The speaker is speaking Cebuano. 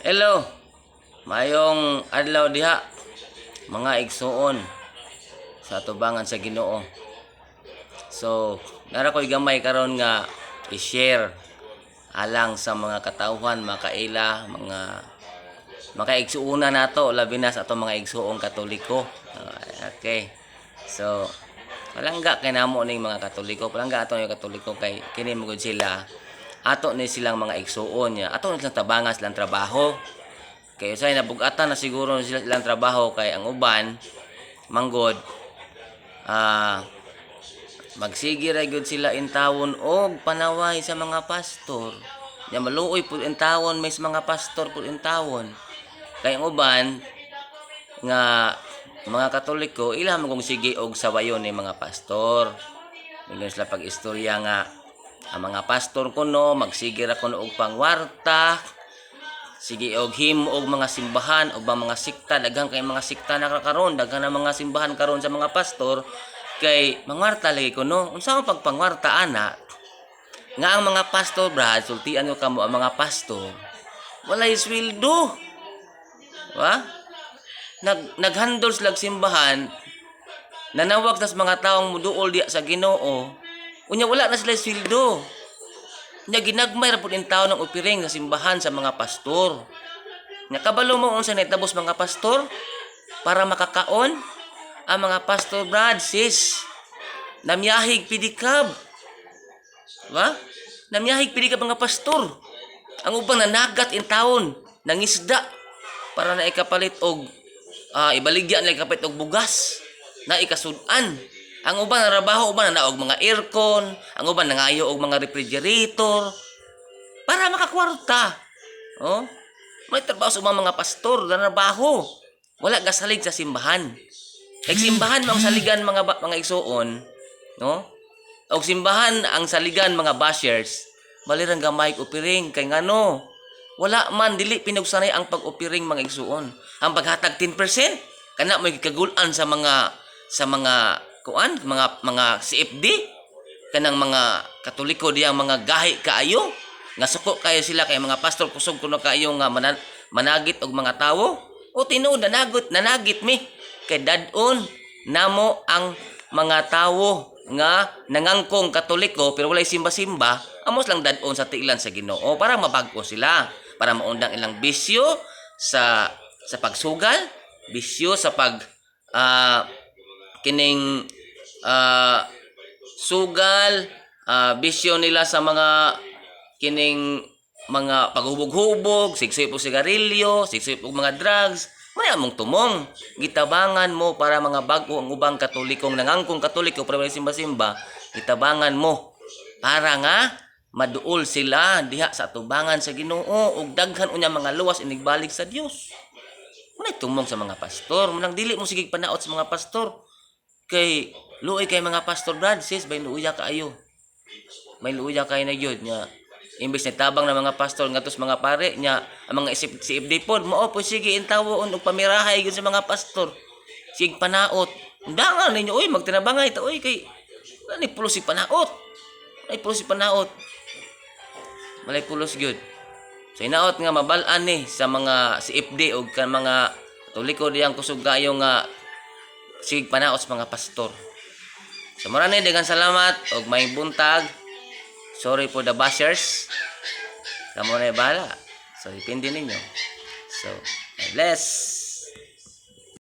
Hello. Maayong adlaw diha, mga igsuon sa atubangan sa Ginoo. So, nara ko'y gamay karon nga i-share alang sa mga katawhan, makaila, mga makaigsuuna nato, labi na sa atong mga igsuong Katoliko. Okay. So, palangga kay namo ning mga Katoliko, palangga ato ning Katoliko kay kini mo gud sila, ato ni silang mga igsuon niya. Ato ni silang tabangan silang trabaho. Kay usay nabugatan na siguro sila silang trabaho kay ang uban manggod magsige ra gyud sila intawon og panaway sa mga pastor. Nya maluoy pud intawon may sa mga pastor pud intawon. Kay ang uban nga mga Katoliko, ila man kung sige og sawayon ni mga pastor. Mingon sila pag-istorya nga ang mga pastor kuno magsige ra kuno og pangwarta, sige og himo og mga simbahan o ba mga sikta. Daghan kay mga sikta na karon, daghan na mga simbahan karon sa mga pastor kay mangwarta lagi kuno. Unsa man pagpangwarta ana nga ang mga pastor, brad? Sultian ko kamo, ang mga pastor walay sweldo wa naghandle sila og simbahan, nanawag tas mga taong muduol diya sa Ginoo, unya wala na sila sweldo. Nya ginagmay ra pud tawo ng opiring sa simbahan sa mga pastor. Nya kabalo mo unsa nahitabo sa mga pastor para makakaon? Ang mga pastor, brad, sis, namyahig pedicab. Ba? Namyahig pedicab mga pastor. Ang ubang nanagat in taon, nangisda para na ikapalit og ibaligya na ikapalit og bugas na ikasud-an. Ang uban narabaho, uban na og mga aircon, ang uban nangayo og mga refrigerator para makakwarta. Oh? May trabaho sa ubang mga pastor, narabaho. Wala gasalig sa simbahan. Kay simbahan ang saligan, mga mga igsuon, no? Og simbahan ang saligan, mga bashers, balirang gamay opiring kay ngano? Wala man, dili pinugsanay ang pag-opiring, mga igsuon. Ang paghatag 10% kana may kagul-an sa mga kuan, mga CFD, kanang mga Katoliko diyang mga gahi kaayo nga suko kayo sila kay mga pastor kusog kuno kaayo nga managit og mga tawo. O tinuod, nanagot nanagit mi kay dad-on namo ang mga tawo nga nangangkong Katoliko pero walay simba-simba. Amos lang dad-on sa tiilan sa Ginoo para mabag-o sila, para maundang ilang bisyo sa pagsugal, bisyo sa pag kining sugal, bisyo nila sa mga kining mga paghubog-hubog, sigsip og sigarilyo, sigsip og mga drugs. May among tumong. Gitabangan mo para mga bag-o ang ubang Katolikong nangangkong Katoliko pero walay simba-simba, gitabangan mo para nga maduol sila diha sa atubangan sa Ginoo ug daghan unya mga luwas inigbalik sa Dios. Muna'y tumong sa mga pastor. Munang dili mo sige panaot sa mga pastor. Kay luoy kay mga pastor, brad, sis, bay luoya kaayo. May luoya kay na gyud nya. Imbes na tabang na mga pastor ngadto sa mga pare nya, ang mga isip CFD pod mao po sige intawon og pamirahay gyud sa mga pastor. Sige panaot. Undangan ninyo oy, magtinabangay ta oy, kay wala ni pulos si panaot. Wala ni pulos si panaot. Walay pulos gyud. So hinaot nga mabal-an ni sa mga CFD og kan mga Katoliko diyang kusog kayo nga sige panaot sa mga pastor. So mao ni, daghang salamat og may buntag. Sorry for the bashers. Kamo na bahala. So depende ninyo. So, God bless.